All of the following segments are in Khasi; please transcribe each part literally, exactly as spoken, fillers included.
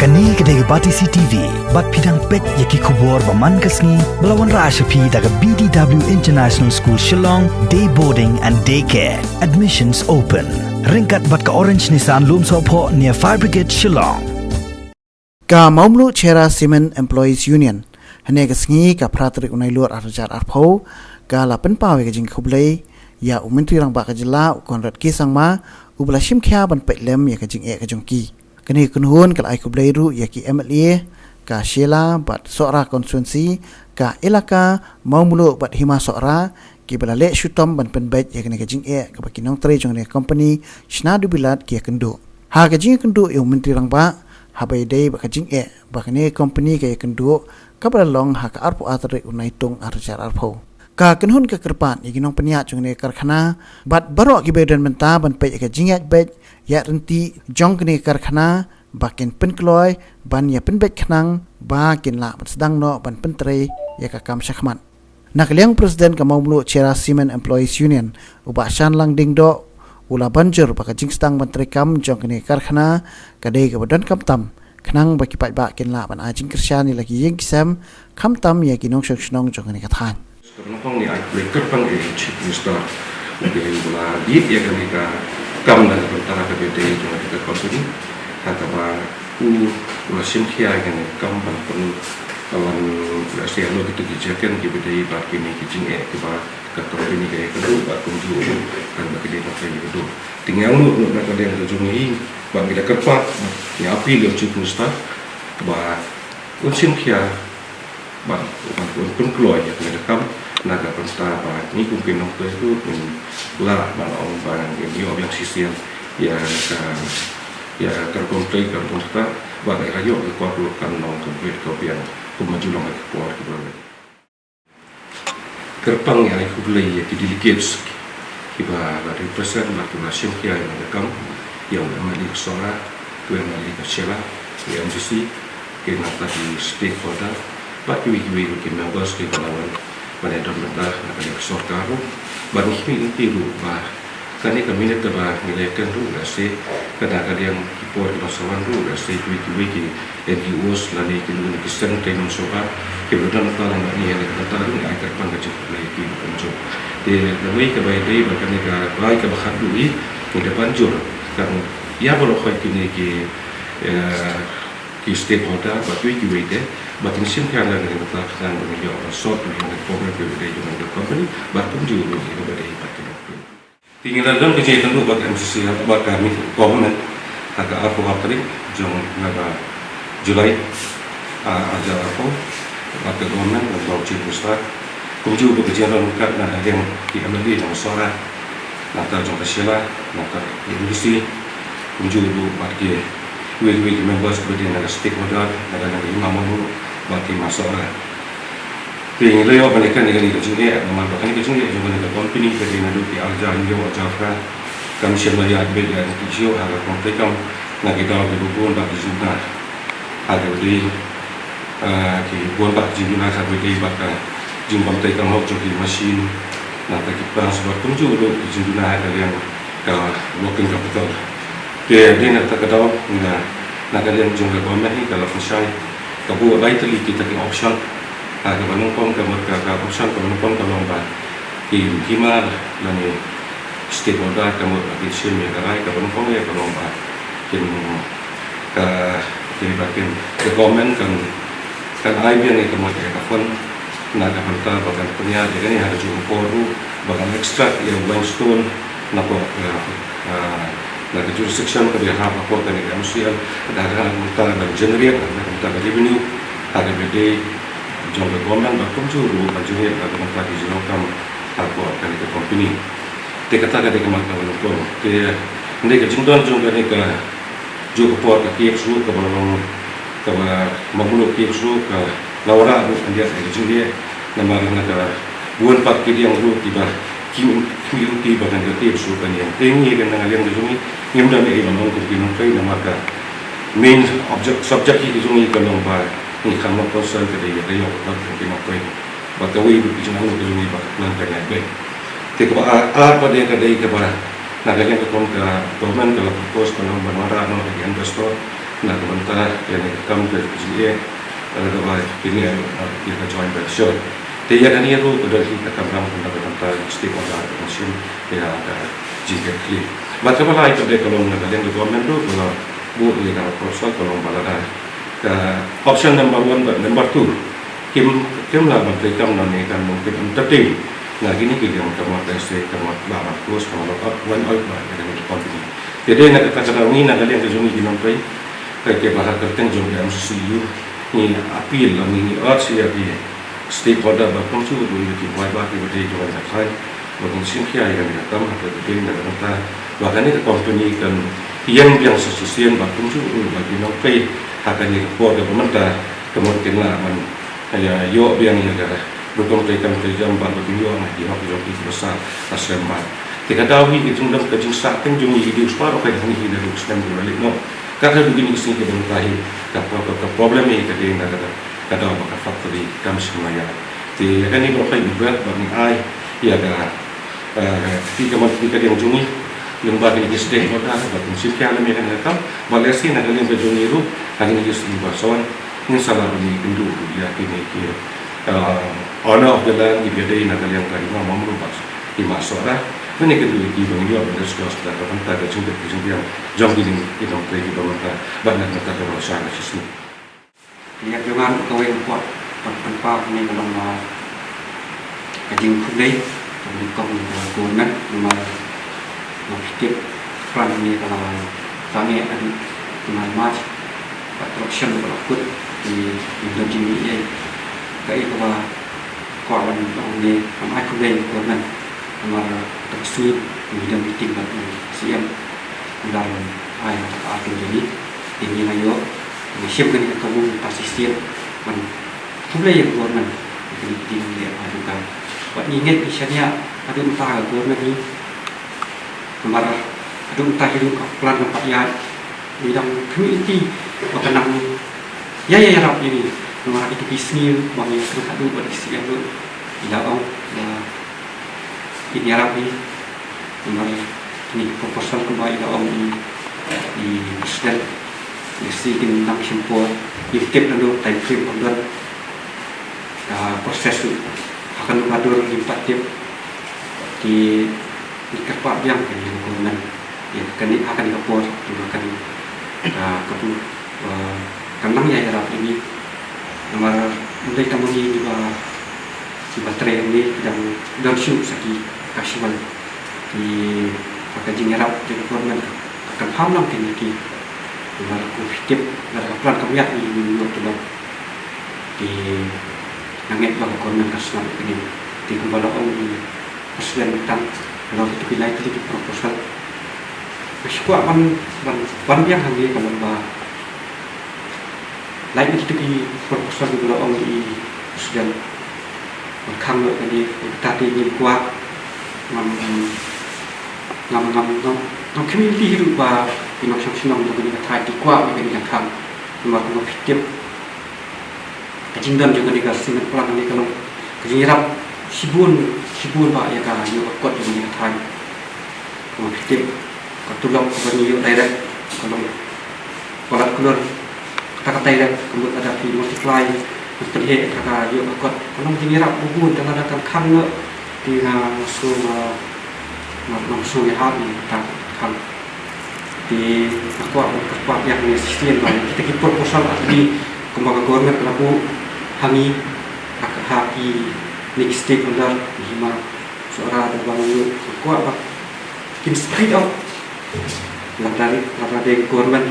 Kane ka dei ka Batesi T V, bad phi dang peit ïa ki khubor ba man ka sngi, ba la wanrah sha phi da ka B D W International School Shillong, Day Boarding and Day Care. Admissions open. Ryngkat bad ka Orange Nissan Lumsohphoh near Fire Brigade Shillong. Ka Mawmluh Cherra Cement Employees Union, hynne ka sngi ka phra tarik u Nailur ar hajar arphew, ka la pynpaw ïa ka jingkhublei ïa u Myntri Rangbah ka jylla u Conrad K Sangma, uba la shim khia ban peit lem ïa ka jingeh ka jong ki. Kane ka kynhun ka la ai khublei ruh ïa ki M L A ka Shella bad Sohra constituency, ka Elaka Mawmluh bad Hima Sohra, kiba la leh shitom ban pynbeit ïa kane ka jingeh kaba ki nongtrei jong kane ka company Shnadu Bilat ki ïakynduh. Ha ka jingïakynduh ïa u Myntri Rangbah, haba ïadei bad ka jingeh ba kane ka company ka ïakynduh, kaba la long ha ka arphew ar tarik u Naitung ar hajar arphew. Ka kynhun ka kyrpad ïa ki nongpynïaid jong kane ka karkhana bad baroh kiba don bynta ban peit ïa ka jingïaid beit ïaid ryntih jong kane ka karkhana ba kin pynkloi ban ïa pynbeit khnang ba kin lah ban sdang noh ban pyntrei ïa ka kam shakhmat. Na ka liang u President ka Mawmluh Cherra Cement Employees Union, u Bah Shanlang Diengdoh, u la ban jur ba ka jingsdang ban treikam jong kane ka karkhana ka dei kaba donkam tam, khnang ba ki paidbah kin lah ban ai jingkyrshan ïa la ki ïing ki sem, khamtam ïa ki nongshong shnong jong kane ka thaiñ. Ka nyngkong ngi ai khublei kyrpang ïa u Chief Minister, ba u la lead ïa kane ka kam na ka bynta kaba ïadei jong kane ka company, ha kaba u la shim khia ïa kane ka kam ban pyn, ban, lehse ïa la kito ki jingeh kiba ïadei bad kine ki jingeh kiba ka company ka ïakynduh bad kumjuh ruh kane ka dei na ka ïakynduh. Te ngi angnud na ka liang ka jong ngi, ba ngi la kyrpad, ngi appeal ïa u Chief Minister ba un shim khia, ba, ba un pynkloi ïa kane ka kam na ka bynta ba ngi kum ki nongtrei ruh ngin lah ban ong ba ngin ïoh biang shisien ïa ka, ïa ka rukom trei ka rukom stad, ba ka ïoh ka kor ruh kan long ka bit ka biang kum ma ju long ha ki por kiba la leit. Kyrpang ïa ai khublei ïa ki delegates kiba la represent bad kiba la shim khia ïa kane ka kam, ïa u M L A ka Sohra, u M L A ka Shella, u M D C, ki nangta ki stakeholder bad kiwei kiwei ki members kiba la wan ban ïadon bynta na ka liang ka sorkar ruh. Bad ngi khmih lynti ruh ba kane ka minit kaba ngi la ïakren ruh, lehse ka na ka liang ki por kiba sa wan ruh, lehse kiwei kiwei ki N G Os lane ki, ki seng trei nongshong shnong kiba don bynta lang bad ngi ha kane ka bynta ruh, ngi ai kyrpang ka jingkhublei ïa ki kumjuh. Te kawei kaba ïadei bad kane ka rai kaba khatduh, ngi da ban jur kan ïa baroh kine ki, eh, ki stakeholder bad kiwei kiwei te ba kin shim khia ïa kane ka bynta khnang ba ngin ïoh ban sort ïa kane ka problem kaba ïadei jong kane ka company bad kumjuh ruh ïa kaba ïadei bad kane ka company. Te ngi la don ka jingïakynduh bad ka M C C, bad ka government, ha ka arphew ar tarik jong u bnai ba July, ah, ar hajar arphew, bad ka government, bad u Chief Minister. Kumjuh bad ka jingïadon ryngkat na ka liang ki M L A jong ka Sohra, nangta jong ka Shella, nangta ki M D C, kumjuh ruh bad kiwei kiwei ki members kiba dei na ka stakeholder, na ka liang ka Hima Mawmluh bad ka Hima Sohra. Te ngi la ïoh ban ïakren ïa kane ka jingeh, namar ba kane ka jingeh jong kane ka company ka dei naduh ki ar hajar hynriew, ar hajar phra, kam shym la ïaid beit ïa kane ka jingeh ha ka kam treikam, na ki daw kiba bun bad ki jingduna ha kaba dei, ah, ki bun bad ki jingduna ha kaba dei bad ka jingbym treikam hok jong ki machine, nangta ki plants bad kumjuh ruh ki jingduna ha ka liang ka working capital. Te dei na kata ka daw, na, na ka liang jong ka government hi ka la pynshai, ka buh lai tylli kita ki option. Ha kaba nyngkong ka mut ka, ka option kaba nyngkong ka long ba ki hima lane stakeholder ka mut ba kin shim ïa ka rai, kaba nyngkong ïa ka long ba kin, ka, ka, ka kin, ka government kan kan ai biang ïa ka mut ïa ka fund na ka bynta ba kan pynïaid ïa kane ha kajuh ka por ruh ba kan extract ïa u limestone na ka, eh, eh, na ka jurisdiction kaba ïahap hapoh kane ka M C L, na ka bynta ban generate, na ka bynta ka revenue ha kaba dei jong ka government bad kumjuh ruh ban generate na ka bynta ki jingdonkam hapoh kane ka company. Te kata ka dei ka mat kaba nyngkong. Te hynrei ka jingdon jong kane ka juh ka por ka Caves ruh kaba long, kaba Mawmluh Caves ruh ka la wanrah ruh khyndiat ka jingeh namar na ka bun pat ki liang ruh kiba ki, ki, ki ba kan ka Caves ruh kan ïeng. Te ngi kan na ka liang ka jong ngi ngim don ei ban ong kum ki nongtrei namar ka main object, subject hi ka jong ngi ka long ba ngi kham long concern ka dei ïa ka ïoh ka kot ka jong ki nongtrei. Ba kawei ruh ka jingangnud ka jong ngi ba ka plan kan ïaid beit. Te kaba ar, ar pat dei ka dei kaba na ka liang ka kong ka government ka la propose ka long ban wanrah noh da ki investor Na ka bynta ïa kane ka kam ka jingeh, eh, kaba kine, eh, ïa ka joint venture. Te ïa kane ruh ka don hi ka kamram kaba ka bynta stakeholder ka mynsiem ïa ka jingkitkhlieh. Bad kaba lai pat de ka long na ka liang ka government ruh ka la buh ïa ka proposal ka long ba lada ka option number one bad number two kim, kim lah ban treikam nangne kan mungkin entertain na kine ki liang ka mut, let's say, ka mut lah ban close, ka mut lock up, wind out bad ïa kane ka company. Te dei na kata ka daw ngi na ka liang ka jong ngi ki nongtrei ka, kiba ha ka kyrteng jong ka M C C U, ngi appeal lane ngi urge ïa ki stakeholder ba kumjuh ruh ïa ki paidbah kiba dei jong ka thaiñ ba kin shim khia ïa kane ka kam ha ka kyrteng na ka bynta ba kane ka company kan ïeng biang sa shisien, ba kumjuh ruh ba ki nongtrei ha kane ka por kaba mynta ka mut kin lah ban ïa ïoh biang ïa ka rukom treikam treijam bad ba kin ïoh ïa ki hok jong ki kiba sah ha shlem bad. Te ka daw hi ka jingdon ka jingsahteng jong ngi, ki dei u spah ruh ka jong ngi naduh u snem uba la leit noh. Ka haduh kine ki sngi kiba mynta hi ka, ka, ka problem hi ka dei na ka, ka daw ba ka factory kam shym la ïaid. Te ïa kane baroh hi ngi bret bad ngi ai ïa ka, eh, kti kamon kti ka liang jong ngi lyngba kine ki stakeholder ba kin shim khia lem ïa kane ka kam. Bad lehse na ka liang ka jong ngi ruh ha kine ki sngi ba sa wan ngin sa lah ban ïakynduh ruh ïa kine ki, eh, owner of the land kiba dei na ka liang ka Hima Mawmrung bad Hima Sohra. Ban ïakynduh ïa ki ban ïoh ban discuss da ka bynta ka jingdon ka jingbiang jong kine ki nongtrei kiba mynta bad na ka bynta ka roi sha ka shisngi. Ïa ka jong nga ruh kawei ka por ban pynpaw kane ka long, ah, ka jingkhublei ka nyngkong ïa ka government namar ba phi tip ka plan kane ka la sangeh haduh ka bnai March, bad election ka la kut, te ngim don jingmih ei. Kaei kaba kwah ban ong ne, ban ai khublei ïa ka government namar kata ka sngi ngi don meeting bad u C M, u la ai kata ka ar tylli jong ngi. Te ngi la ïoh, ngi shim kane ka kabu mynta shisien ban khublei ïa ka government ïa kine ki ding ïa ka jong ka. Bad ngi ngeit ngi shaniah haduh mynta ka government hi namar haduh mynta hi ruh ka plan kam pat ïaid. Ngi dang khmih lynti ba kan nang ïa ïa ïarap ïa ngi namar ha kito ki sngi ba ngi ïakren haduh bad i C M ruh i la ong ba in ïarap ïa ngi namar kine ki proposal kumba i la ong i, i president, lehse kin nang shim por, ngim tip naduh time frame ban don. Ah, process ruh ha kano ka dur ngim pat tip. Te ngi kyrpad biang ïa ka government ïa kane ha kane ka por, ïa kane ka, ka pu, ah, kan nang ïa ïarap ïa ngi. Namar ym dei tang ma ngi kiba, kiba trei hangne, ki dang don shuh sa ki casual. Te ha ka jingïarap jong ka government ka confirm lang kine ki. Namar kum phi tip lada ka plan kam ïaid ngi ïoh tulop. Te nga ngeit ba ka government ka sngap ïa kane. Te kumba la ong i president mynta, halor kito ki lai tylli ki proposal, nga shu kwah ban, ban, ban biang hangne ka long ba lait na kito ki proposal kiba la ong i president ban khang noh kane, kata te ngim kwah. Ngam, ngam, ngam, ngam, ngam khmih lynti hi ruh ba ki nongshong shnong jong kane ka thaiñ ki kwah ba kane ka khang. Namar kumba phi tip, ka jingdon jong kane ka cement plant kane ka long ka jingïarap shibun, shibun bha ïa ka ïoh ka kot jong kane ka thaiñ. Kumba phi tip, ka tulop kaba ngi ïoh direct ka long palat klur, kata ka direct, ka mut lada phi multiply ban pynheh ïa ka ïoh ka kot, ka long jingïarap ba bun, te lada kan khang noh, te nga sngew, nga, nga sngew ïahap ïa kata ka khang. Te nga kwah ban kyrpad ïa kane shisien ba kita ki proposal ha kane kumba ka government ka la buh ha ngi, ha ka, ha kine ki stakeholder, i Hima Sohra, da ba ngi kwah ba kin speed up. Lada, lada dei ka government,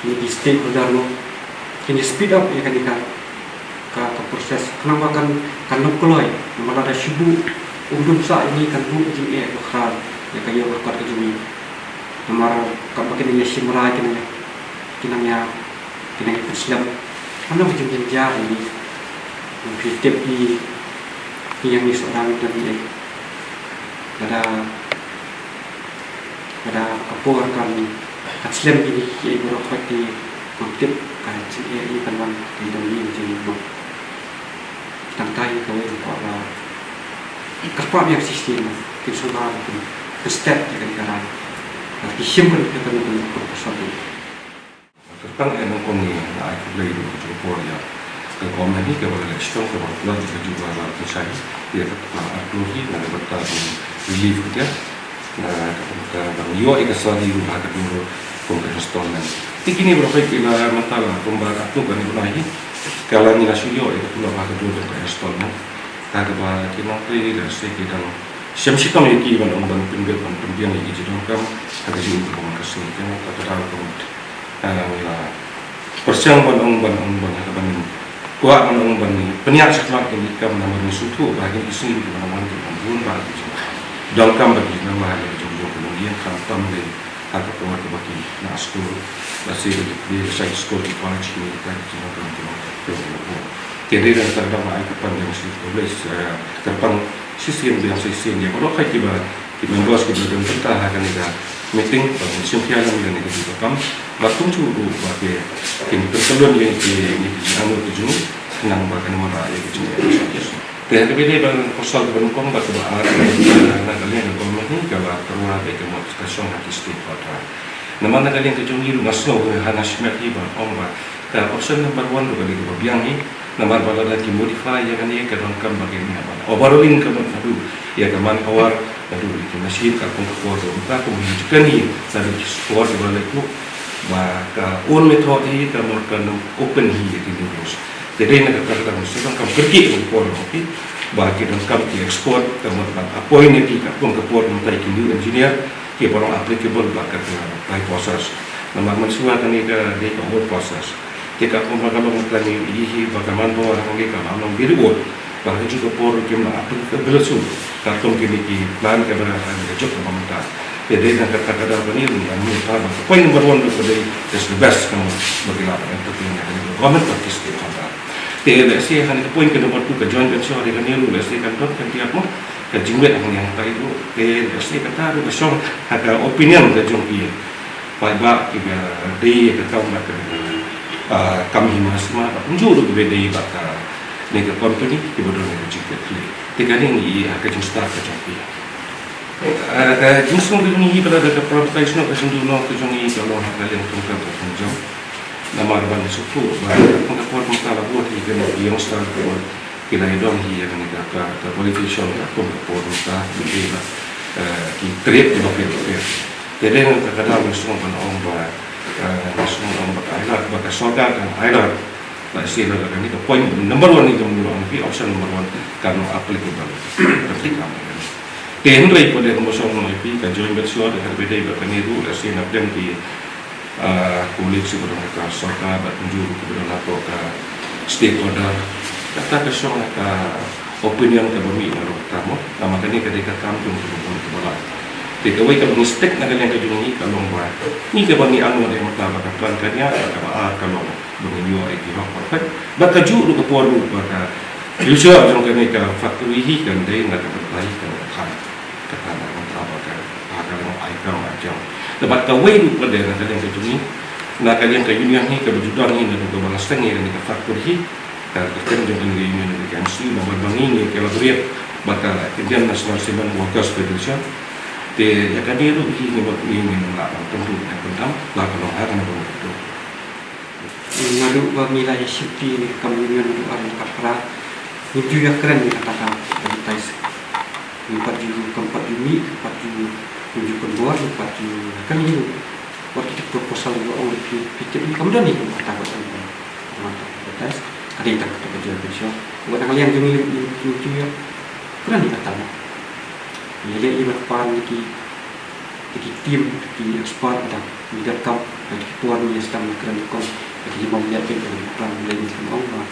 kine ki stakeholder mo, kin speed up ïa kane ka, ka, ka process. Khnang ba kan, kan long kloi. Namar lada shu buh, um dum sah ïa ngi, kan buh ka jingeh bakhraw ïa ka ïoh ka kot ka jong ngi. Namar katba kin nang ïa shim rai, kin nang ïa, kin nang ïa, kin nang ïa pynslem. Kan long ka jingjynjar ïa ngi. Ngi phi tip i, i ïa ngi Sohra ngi don ïa. Lada Lada ka por kan, kan slem kine kiei baroh, hooid te ngam tip ka jingeh kan wan, te dang ïeng jingmut. Tang kawei nga kwah ba kyrpad ïa ka shisien ba kin sngewbha kin, kin step ïa kane ka rai. Lada ki shim kane ka, kane ka proposal. Tang eh nang kumne nga ai khublei ïa ka jingpor ïa ka government hi kaba la leh shitom kaba la pynshai ïa ka tnat artur hi na ka bynta ka relief ka na ka bynta ban ïoh ïa ka salary ruh ha ka dur kum ka installment. Te kine baroh ki la mynta la kumba ka tu kane bnai hi ka la ngi la shu ïoh ïa ka tulop ha ka dur kum ka installment. Ka kaba ki nongtrei la se ki dang shem shitom ïa ki ban ong ban pynbeit ban pynbiang ïa ki jingdonkam ha ka jingim ka bym ka sngi. Ka na ka daw ka mut ngi la pyrshang ban ong ban ong ban ha ka ban kwah ban ong ban pynïaid shakhmat ïa ki kam namar ngi sngewthuh ba ha kine ki sngi ki ban ong ban ki ban bun ba ki jingdonkam ba ki nang wah ïa ki jong jong ka nongïing khamtam dei ha ka por kaba ki na skul ba se ba ki plie sha skul ki college ki ka ki nang kam ki nang kam. Te dei da ka dang ai ka pan dang shisien ka ban shisien dang shisien ïa baroh ki ba ki members kiba don bynta ha kane ka meeting ba kin shim khia ïa kane ka jingdonkam ba kumjuh ruh ba ki kin pynkyllon ïa ki ïa ki jingangnud ki jong ngi khnang ba kan wanrah ïa ki jingeh. Te ha kaba ïadei bad ka shuwa kaba nyngkong bad kaba ar na ka liang ka government hi kaba tyrwa bad ka mut ka shong ha ki stakeholder. Namar na ka liang ka jong ngi ruh nga sngew ha nga shimet hi ba ong ba ka option number one ruh ka dei kaba biang hi. Namar ba lada ki modify ïa kane ka donkam ba kane ka ban overhauling ka mut naduh ïa ka manpower naduh ïa ki machine ka kum ka por ruh ka kum hi jingkyrmen naduh ki support ba leh ruh ba ka own method hi ka mut ka open hi ïa ki new rules. Te dei na kata ka daw mynta ka kyrkieh ka por ruh ki ba ki donkam ki export ka mut ban appoint ïa ki ka kum ka por mynta ki new engineer ki ba long applicable ba ka ka process. Namar mynshuwa kane ka dei ka old process. Te ka kum ba ka long kane i hi ba ka manpower hangne ka long very old. Ba ka juh ka por kim na applicable shuh. Ka kum kine ki plan ka ba ka jop ka ba mynta. Te dei na ka ka daw kane ruh ïa mynta ba ka point number one ruh ka dei is the best ka mut ba ki la ba ka government ba ki state ba. Te lehse hangne ka point ka number two ka joint venture dei kane ruh lehse kan don kan tiap mo. Ka jingwet hangne hangtai ruh. Te lehse kata ruh ka shong ha ka opinion ka jong ki. Paidbah kiba dei ka kam bad ka, ah, kam hima sima bad kumjuh ruh kiba dei bad kane ka company kiba don ka jingkitkhlieh. Te kane ngi ïohi ha ka jingstad ka jong ki. Ah, ka jingsngew ka jong ngi ba lada ka privatise noh ka jingduh noh ka jong ngi ka long ha ka liang tang ka ba jong. Namar ba ngi sngewthuh ba ka por mynta la buh ïa kane ka youngster ka ki la ïadon hi ïa kane ka, ka, ka qualification ka kum ka por mynta ki, eh, ki trade kiba pher bapher. Te dei na kata ka daw ngi sngewbha ban ong ba, eh, ngi sngewbha ban ong ba ka ailad ba ka sorkar kan ailad. Lehse lada kane ka point number one ngi ong phi option number one kan applicable. Kan applicable. Te hynrei pat dei kumba sngewbha ong phi ka joint venture ka dei ba kane ruh lehse na pdeng ki ah, colleague kiba don ha ka sorkar bad kumjuh kiba don hapoh ka stakeholder. Kata ka shong ha ka opinion kaba mih na ruh kata mo. Namar kane ka dei ka kam jong kiba bun kiba lai. Te kawei kaba ngi stick na ka liang ka jong ngi ka long ba ngi kaba ngi angnud ïa mynta ba ka plan ka nia, kaba ar ka long ba ngin ïoh ïa ki hok perfect. Bad kajuh ruh ka por ruh ba ka future jong kane ka factory hi kan dei na ka bynta hi kan ka than. Kata na ka bynta ba ka, ba ka long ai kam ai jam. Te bad kawei ruh pat de na ka liang ka jong ngi, na ka liang ka union hi kaba ju don hi naduh kaba la seng hi kane ka factory hi. Ka kyrteng jong kane ka union ka M C, namar ba ngi ngi collaborate bad ka Indian National Cement Workers Federation. Te ïa kane ruh hi ngi bad ngi ngi nang lah ban pynduh ban pyndam la ka long ha kane ka bynta. Naduh ba ngi la ïa shim ïa kane ka kam union naduh ar hajar khatphra, ngim ju ïakren ïa kata ka advertise. Ngim pat ju, kam pat ju mih, kam pat ju, ngim ju pynbor, ngim pat ju kren ïa u. Wat kita proposal ba ong phi, phi tip, kam don ïa kata ba ong ba. Kam pat advertise. Ka dei tang kata ka joint venture. Wat na ka liang jong ngi ngim ju ïakren ïa kata ba. Ngi leh ïa ba pan ïa ki Ki team, ki expert, da, ngi donkam, da, ki por ngi sdang ngi kren nyngkong, da, ki bym leh peit, da, ki plan ngi leh ngi kren ong ba.